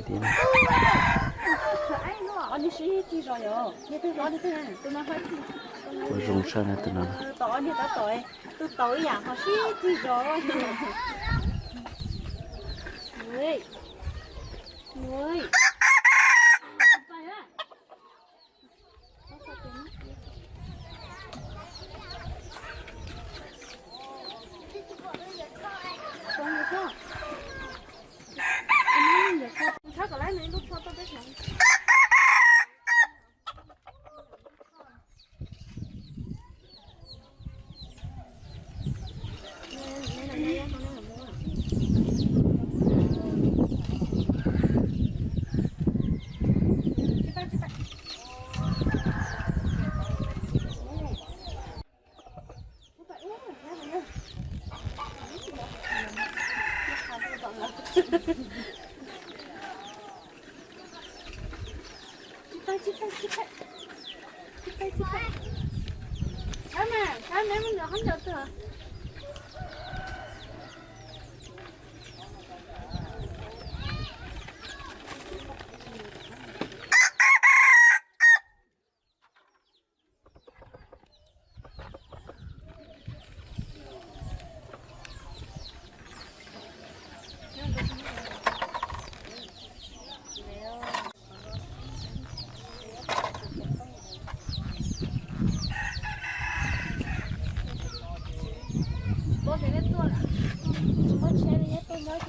Tias na. Ua zoo saib na tus no. Tus tau ib yam ho sib txig zos. Tsis muaj tsheb li, nyob tuaj nyob ces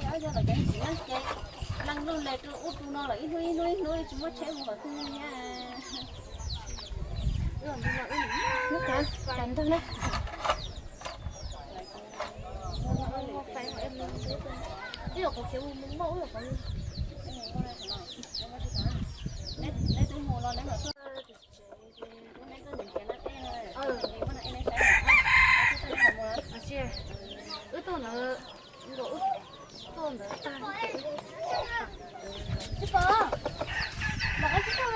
ob yog lawv cov txiv neej ces leej lug les rau ub rau no lawm ib hnub ib hnub ib hnub tsis muaj tsheb mus qhov twg li thiab. Ntag na. Ib yam qhov khiav mus mus noj ib yam qhov. Neb twb mus los neb mam tuaj. Wb tuaj ntawd, tuaj ntawd tag. Tsis pom, mam qab tsis tau.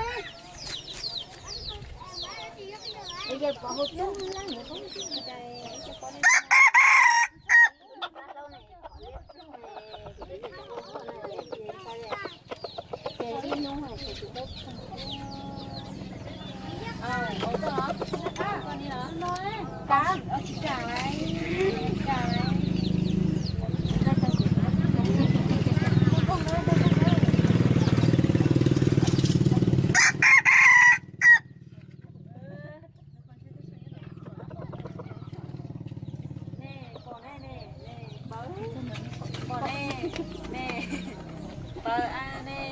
Ces pom hauv coob lab ntawd poob. Pom ne, ne, pom ne, ne, pom ne, ne, pom ne, ne, pom ne, ne,